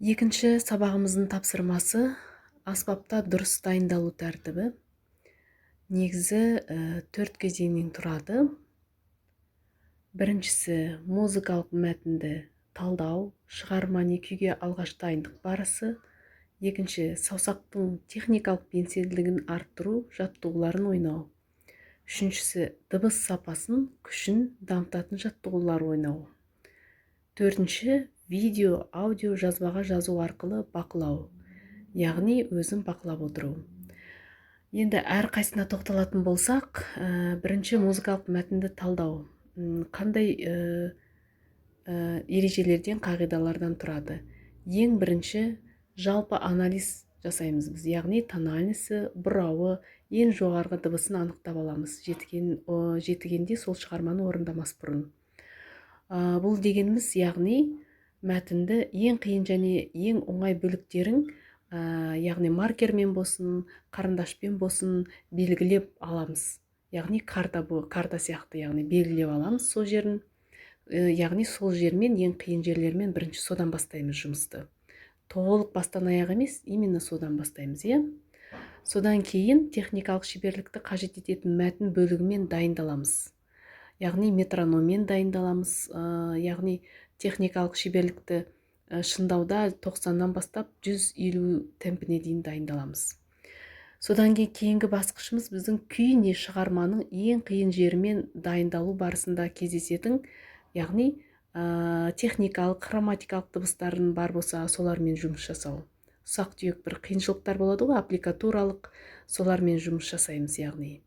Екінші сабағымыздың тапсырмасы: аспапта дұрыс дайындалу тәртібі. Негізі төрт кезеңнен тұрады. Біріншісі – музыкалық мәтінді талдау, шығарма не күйге алғаш дайындық барысы. Екінші – саусақтың техникалық белсенділігін арттыру жаттығуларын ойнау. Үшіншісі – дыбыс сапасын, күшін дамытатын жаттығулар ойнау. Төртінші – видео, аудио жазбаға жазу арқылы бақылау, яғни өзін бақылап отыру. Енді әрқайсысына тоқталатын болсақ, бірінші музыкалық мәтінді талдау қандай ережелерден, қағидалардан тұрады? Ең бірінші жалпы анализ жасаймыз біз, яғни тональності, бұрауы, ең жоғарғы дыбысын анықтап аламыз жетігенде, сол шығарманы орындамас бұрын. Бұл дегеніміз, яғни мәтінді ең қиын және ең оңай бөліктерін, яғни маркермен болсын, қарындашпен болсын, белгілеп аламыз, яғни карта, карта сияқты, яғни белгілеп аламыз сол жерін, яғни сол жермен, ең қиын жерлермен бірінші содан бастаймыз жұмысты. Толық бастан аяқ емес, именно содан бастаймыз, иә. Содан кейін техникалық шеберлікті қажет ететін мәтін бөлігімен дайындаламыз, яғни метрономмен дайындаламыз, яғни техникалық шеберлікті шыңдауда 90-нан бастап 150 темпіне дейін дайындаламыз. Содан кейін кейінгі басқышымыз біздің күй не шығарманың ең қиын жерімен дайындалу барысында кездесетін, яғни техникалық, хроматикалық дыбыстарын бар болса, солармен жұмыс жасау. Ұсақ түйек бір қиыншылықтар болады ғой, аппликатуралық, солармен жұмыс жасаймыз. Яғни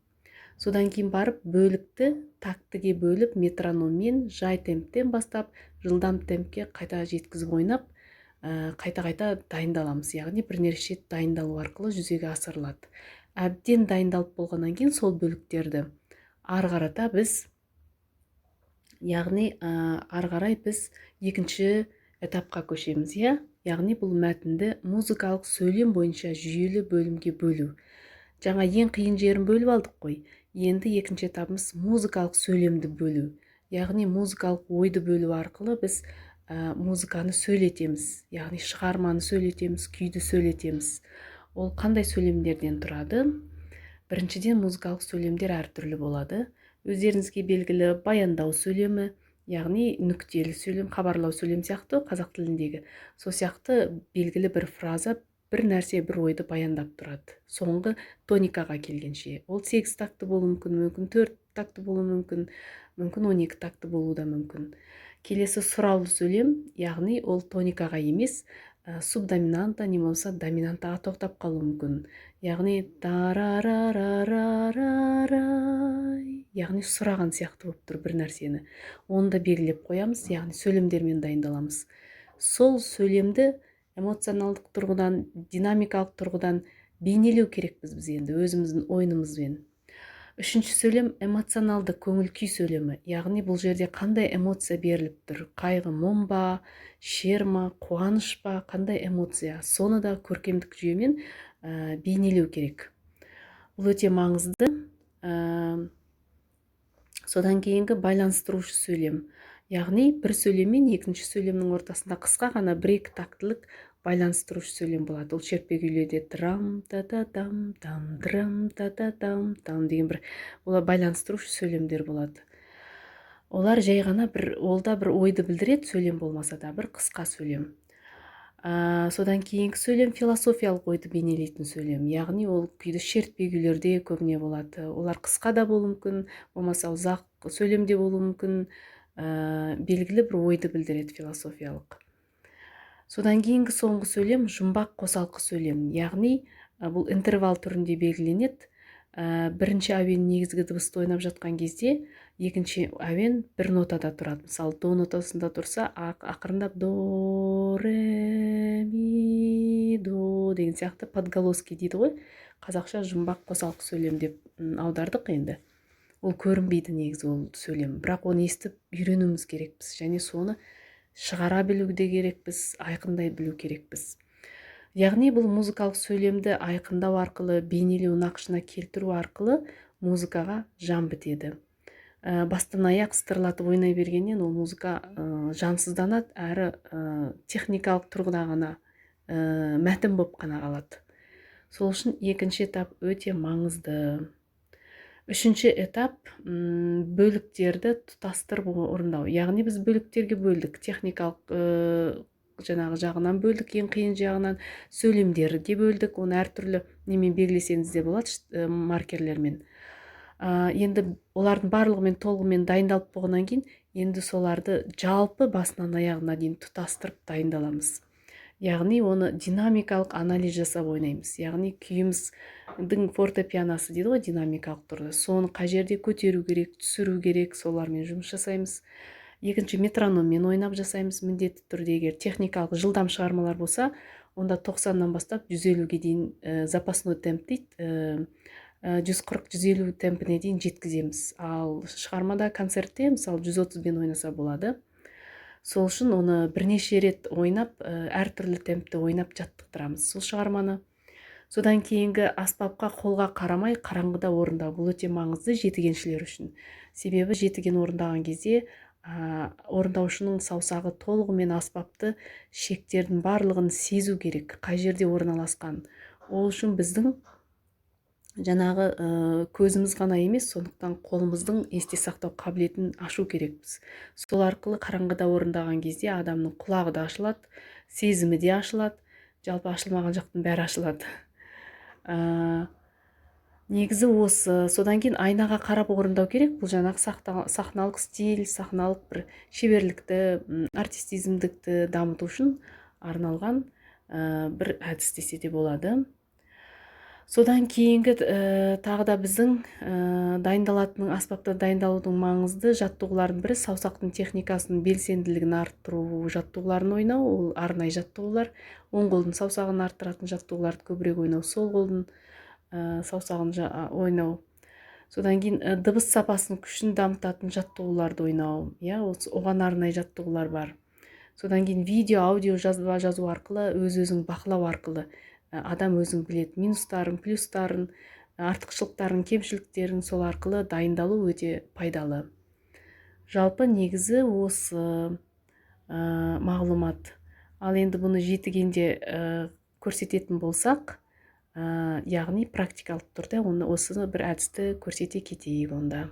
содан кейін барып бөлікті тактіге бөліп, метрономмен жай темптен бастап жылдам темпке қайта жеткізіп ойнап, қайта-қайта дайындаламыз, яғни бірнеше рет дайындалу арқылы жүзеге асырылады. Әбден дайындалып болғаннан кейін сол бөліктерді ары қарата біз, яғни ары қарай біз екінші этапқа көшеміз, иә. Яғни бұл мәтінді музыкалық сөйлем бойынша жүйелі бөлімге бөлу. Жаңа ең қиын жерін бөліп алдық қой. Енді екінші этабымыз – музыкалық сөйлемді бөлу, яғни музыкалық ойды бөлу арқылы біз музыканы сөйлетеміз, яғни шығарманы сөйлетеміз, күйді сөйлетеміз. Ол қандай сөйлемдерден тұрады? Біріншіден, музыкалық сөйлемдер әртүрлі болады. Өздеріңізге белгілі баяндау сөйлемі, яғни нүктелі сөйлем, хабарлау сөйлем сияқты, қазақ тіліндегі сол сияқты белгілі бір фраза, бір нәрсе, бір ойды баяндап тұрады соңғы тоникаға келгенше. Ол сегіз такты болуы мүмкін, мүмкін төрт такты болуы мүмкін, мүмкін 12 такты болуы да мүмкін. Келесі сұраулы сөйлем, яғни ол тоникаға емес, субдоминанта не болмаса доминантаға тоқтап қалуы мүмкін, яғни яғни сұраған сияқты болып тұр бір нәрсені. Оны да белгілеп қоямыз, яғни сөйлемдермен дайындаламыз. Сол сөйлемді эмоционалдық тұрғыдан, динамикалық тұрғыдан бейнелеу керекпіз біз енді өзіміздің ойынымызбен. Үшінші сөйлем – эмоционалды көңіл күй сөйлемі, яғни бұл жерде қандай эмоция беріліп тұр: қайғы, мұң ба, шер ма, қуаныш па, қандай эмоция, соны да көркемдік жүйемен бейнелеу керек. Бұл өте маңызды. Содан кейінгі байланыстырушы сөйлем, яғни бір сөйлем мен екінші сөйлемнің ортасында қысқа ғана бір екі тактілік байланыстырушы сөйлем болады. Ол шертпе күйлерде трам та та там там, трам та та там там деген бір олар байланыстырушы сөйлемдер болады. Олар жай ғана бір, ол да бір ойды білдіреді, сөйлем болмаса да, бір қысқа сөйлем. Содан кейінгі сөйлем – философиялық ойды бейнелейтін сөйлем, яғни ол күйді шертпе күйлерде көбіне болады. Олар қысқа да болуы мүмкін, болмаса ұзақ сөйлем де болуы мүмкін, белгілі бір ойды білдіреді философиялық. Содан кейінгі соңғы сөйлем – жұмбақ қосалқы сөйлем, яғни бұл интервал түрінде белгіленеді. Бірінші әуен негізгі дыбысты ойнап жатқан кезде екінші әуен бір нотада тұрады. Мысалы, до нотасында тұрса, ақырындап до, ре, ми, до деген сияқты, подголоски дейді ғой қазақша. Жұмбақ қосалқы сөйлем деп аудардық енді. Ол көрінбейді негізі ол сөйлем, бірақ оны естіп үйренуіміз керекпіз және соны шығара білу де керекпіз, айқындай білу керекпіз. Яғни бұл музыкалық сөйлемді айқындау арқылы, бейнелеу нақышына келтіру арқылы музыкаға жан бітеді. Бастан аяқ сытырлатып ойнай бергеннен ол музыка жансызданады әрі техникалық тұрғыда ғана. мәтін болып қана қалады. Сол үшін екінші этап өте маңызды. Үшінші этап — бөліктерді тұтастырып орындау. Яғни біз бөліктерге бөлдік, техникалық жаңағы жағынан бөлдік, ең қиын жағынан, сөйлемдерге бөлдік. Оны әртүрлі немен белгілесеңіз де болады, маркерлермен. Енді олардың барлығымен толығымен дайындалып болғаннан кейін, енді соларды жалпы басынан аяғына дейін тұтастырып дайындаламыз. Яғни оны динамикалық анализ жасап ойнаймыз. Яғни күйіміздің фортепианосы дейді ғой, динамикалық түрде соны қай жерде көтеру керек, түсіру керек, солармен жұмыс жасаймыз. Екінші, метрономмен ойнап жасаймыз міндетті түрде. Егер техникалық жылдам шығармалар болса, онда 90-нан бастап 150-ге дейін, запасной темп дейді, 140-150 темпіне дейін жеткіземіз. Ал шығармада, концертте, мысалы, 130-бен ойнаса болады. Сол үшін оны бірнеше рет ойнап, әртүрлі темпте ойнап жаттықтырамыз сол шығарманы. Содан кейінгі аспапқа қолға қарамай, қараңғыда орындау. Бұл өте маңызды жетігеншілер үшін. Себебі жетіген орындаған кезде орындаушының саусағы толығымен аспапты, шектердің барлығын сезу керек, қай жерде орналасқан. Ол үшін біздің жаңағы көзіміз ғана емес, сондықтан қолымыздың есте сақтау қабілетін ашу керекпіз. Сол арқылы қараңғыда орындаған кезде адамның құлағы да ашылады, сезімі де ашылады, жалпы ашылмаған жақтың бәрі ашылады. Негізі осы. Содан кейін айнаға қарап орындау керек. Бұл жаңағы сахналық стиль, сахналық бір шеберлікті, артистизмдікті дамыту үшін арналған бір әдіс десе де болады. Содан кейінгі тағы да біздің дайындалатын, аспапта дайындалудың маңызды жаттығуларының бірі — саусақтың техникасының белсенділігін арттыру жаттығуларын ойнау. Ол арнайы жаттығулар. Оң қолдың саусағын арттыратын жаттығуларды көбірек ойнау, сол қолдың саусағын ойнау. Содан кейін дыбыс сапасының күшін дамытатын жаттығуларды ойнау, иә, оған арнайы жаттығулар бар. Содан кейін видео, аудио жазба жазу арқылы, өз өзін бақылау арқылы адам өзін біледі, минустарын, плюстарын, артықшылықтарын, кемшіліктерін. Сол арқылы дайындалу өте пайдалы. Жалпы негізі осы мағлұмат. Ал енді бұны жетігенде көрсететін болсақ, яғни практикалық түрде оны, осы бір әдісті көрсете кетейік онда.